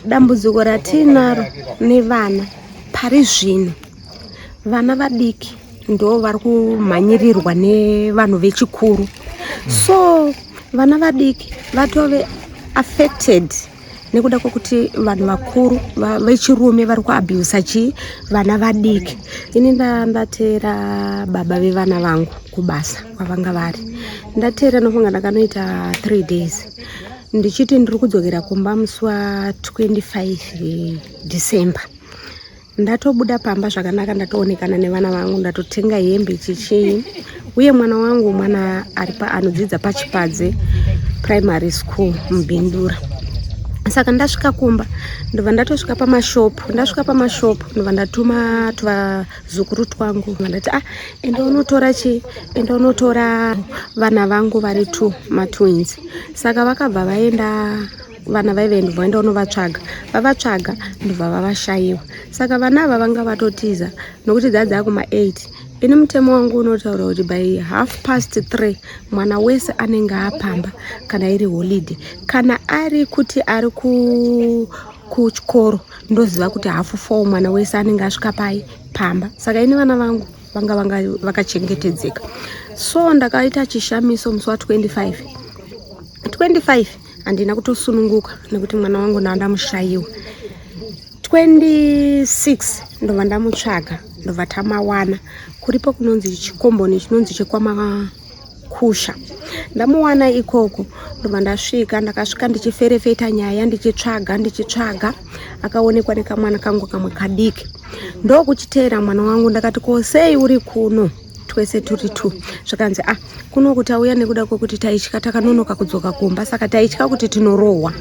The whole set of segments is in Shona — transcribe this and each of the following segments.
Dambudziko ratiinaro nevana pari zvino, vana vadiki ndo vari kumhanyirirwa nevanhu vechikuru. So vana vadiki vatove affected nekuda kwekuti vanhu vakuru vechirume vari kuabusa chii vana vadiki. Ini ndateera baba vevana vangu kubasa kwavanga vari, ndateera nofunga ndakanoita 3 days ndichiti ndiri kudzokera kumba musi wa 25 December. Ndatobuda pamba zvakanaka, ndatoonekana nevana vangu, ndatotenga hembe chichii, uye mwana wangu mwana ari anodzidza paChipadze Primary School muBindura. Saka ndasvika kumba, ndobva ndatosvika pamashopu, ndasvika pamashopu ndobva ndatuma tuvazukuru twangu, ndobva ndati, ah, enda unotora chii, enda unotora vana vangu vari two matwins. Saka vakabva vaenda vana vaive, ndobva vaenda unovatsvaga, vavatsvaga ndobva vavashayiwa. Saka vana ava vanga vatotiza nokuti dzadza kuma8. Ini mutemo wangu unotaura kuti by 3:30 mwana wese anenge apamba, kana iri holiday, kana ari kuti ari kuchikoro, ndoziva kuti 4:30 mwana wese anenge asvika pai pamba. Saka ini vana vangu vanga vakachengetedzeka. So ndakaita chishamiso musi wa25 25 handina kutosununguka nekuti mwana wangu ndandamushayiwa. 26 ndobva ndamutsvaga, ndobva tamawana kuripo kunonzi chikomboni chinonzi chekwamakusha. Ndamuwana ikoko, ndobva ndasvika, ndakasvika ndichiferefeta nyaya, ndichitsvaga, ndichitsvaga, akaonekwa nekamwana kangu kamwe kadiki. Ndokuchiteera mwana wangu, ndakati, ko sei uri kuno twese turi two? Zvakanzi, ah, kuno kutauya nekuda kwekuti taitya, takanonoka kudzoka kumba, saka taitya kuti tinorohwa.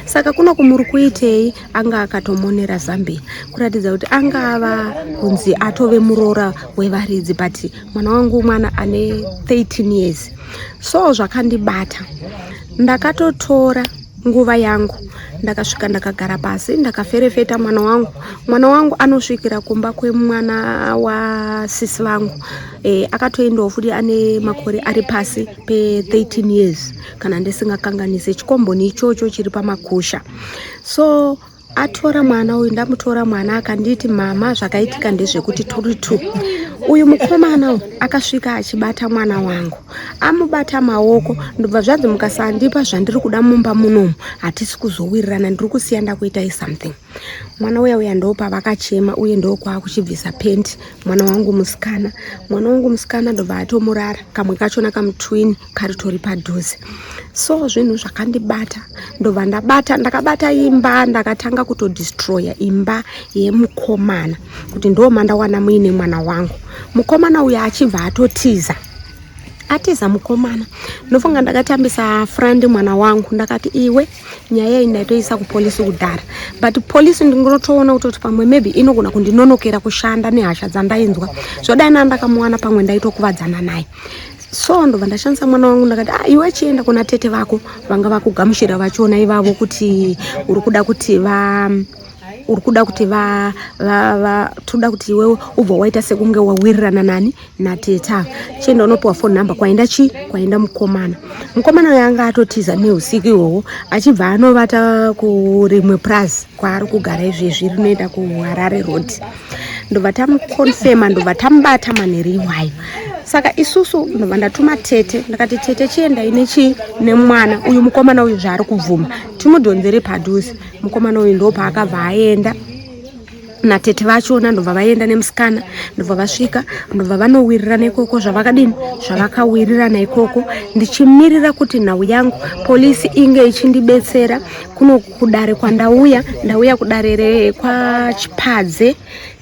Saka kuno kumuri kuitei? Anga akatomonera zambia kuratidza kuti anga ava kunzi atove muroora wevaridzi, but mwana wangu mwana ane 13 years. So zvakandibata, ndakatotora nguva yangu, ndakasvika, ndakagara pasi, ndakaferefeta mwana wangu. Mwana wangu anosvikira kumba kwemwana wasisi vangu. Akatoendawo futi, ane makore ari pasi pe13 years kana ndisingakanganise, chikomboni ichocho chiri pamakusha. So atora mwana uyu, ndamutora mwana, akanditi, mama, zvakaitika ndezvekuti turi two, uyu mukomana uyu akasvika achibata mwana wangu, amubata maoko, ndobva zvanzi, mukasandipa zvandiri kuda mumba munomu, hatisi kuzowirirana, ndiri kusiya ndakuitai something. Mwana uya uya ndopavakachema, uye ndokwaakuchibvisa penti mwana wangu musikana. Mwana wangu musikana ndobva atomurara, kamwe kachona kamutwini karitori padhuze. So zvinhu zvakandibata, ndobva ndabata, ndakabata imba, ndakatanga kutodestroya imba yemukomana kuti ndo mandawana muine mwana wangu. Mukomana uyo achibva atotiza, atiza mukomana. Ndofunga ndakatambisa friend mwana wangu, ndakati, iwe, nyaya iyi ndaitoisa kupolisi kudhara, but polisi ndinotoona kutoti pamwe maybe inogona kundinonokera kushanda nehasha dzandainzwa. Zvodai na ndakamuwana, pamwe ndaitokuvadzana naye. So ndobva ndashandisa mwana wangu, ndakati, ah, iwe chienda kuna tete vako vanga vakugamuchira vachiona ivavo kuti uri kuda kuti va uri kuda kuti va, va, va toda kuti iwewe ubva waita sekunge wawirirana nani, natete ava. Chienda unopiwa phone number kwaenda chi kwaenda mukomana. Mukomana uyo anga atotiza neusiku ihwohwo, achibva anovata kurimwe purazi kwaari kugara izvezvi rinoenda kuHarare Road. Ndobva tamuconfirma, ndobva tamubata manheru iwayo. Saka isusu ndobva ndatuma tete, ndakati, tete, chiendai nechi nemwana uyu, mukomana uyu zvaari kubvuma, timudhonzere padhuze. Mukomana uyu ndopaakabva aenda natete vachona, ndobva vaenda nemusikana, ndobva vasvika, ndobva vanowirirana ikoko zvavakadini, zvavakawirirana ikoko. Ndichimirira kuti nhau yangu polisi inge ichindibetsera kuno kudare kwandauya, ndauya kudare rekwaChipadze,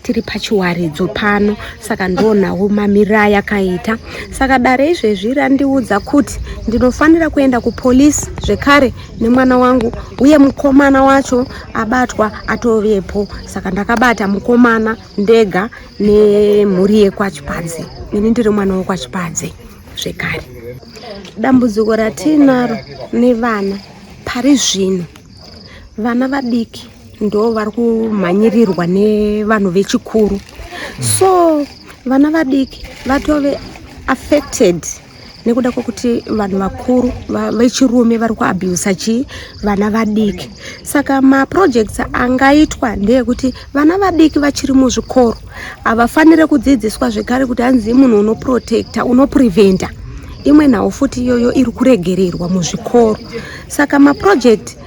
tiri pachiwaridzo pano. Saka ndonawo mamiriro ayakaita. Saka dare izvezvi randiudza kuti ndinofanira kuenda kupolisi zvekare nemwana wangu, uye mukomana wacho abatwa atovepo. Saka ndakabata mukomana ndega nemhuri yekwaChipadze. Ini ndiri mwana wekwaChipadze zvekare. Dambudziko ratiinaro nevana pari zvino, vana vadiki ndo vari kumhanyirirwa nevanhu vechikuru. So vana vadiki vatove affected. Nekuda kwekuti vanhu vakuru vechirume vari kuabhusa chii vana vadiki. Saka maprojects angaitwa ndeyekuti vana vadiki vachiri muzvikoro havafanire kudzidziswa zvekare kuti hanzi munhu unoprotecta, unopreventa. Imwe nhau futi iyoyo iri kuregererwa muzvikoro. Saka maproject,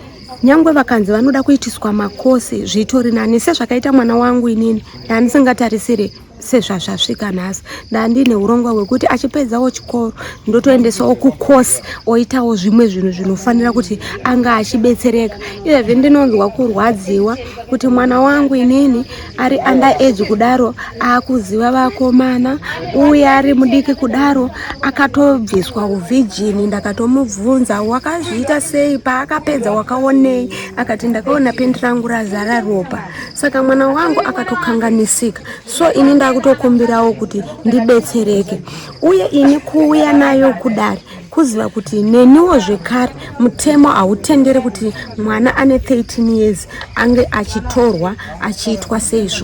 nyangwe vakanzi vanoda kuitiswa makosi, zvitori nani, sezvakaita mwana wangu. Inini ndandisingatarisire sezvazvasvika nhasi. Ndandine urongwa hwekuti achipedzawo chikoro ndotoendesawo kukosi, oitawo zvimwe zvinhu zvinofanira kuti anga achibetsereka. Izvezvi ndinonzwa kurwadziwa kuti mwana wangu inini ari under age kudaro akuziva vakomana, uye ari mudiki kudaro akatobviswa uvirgin. Ndakatomubvunza, "Wakazviita sei? Paakapedza wakaonei?" Akati, "Ndakaona pendi rangu razara ropa." Saka mwana wangu akatokanganisika. So ini ndakutokumbirawo kuti ndibetsereke, uye ini kuuya nayo kudare kuziva kuti neniwo zvekare mutemo hautenderi kuti mwana ane 13 years ange achitorwa achiitwa seizvo.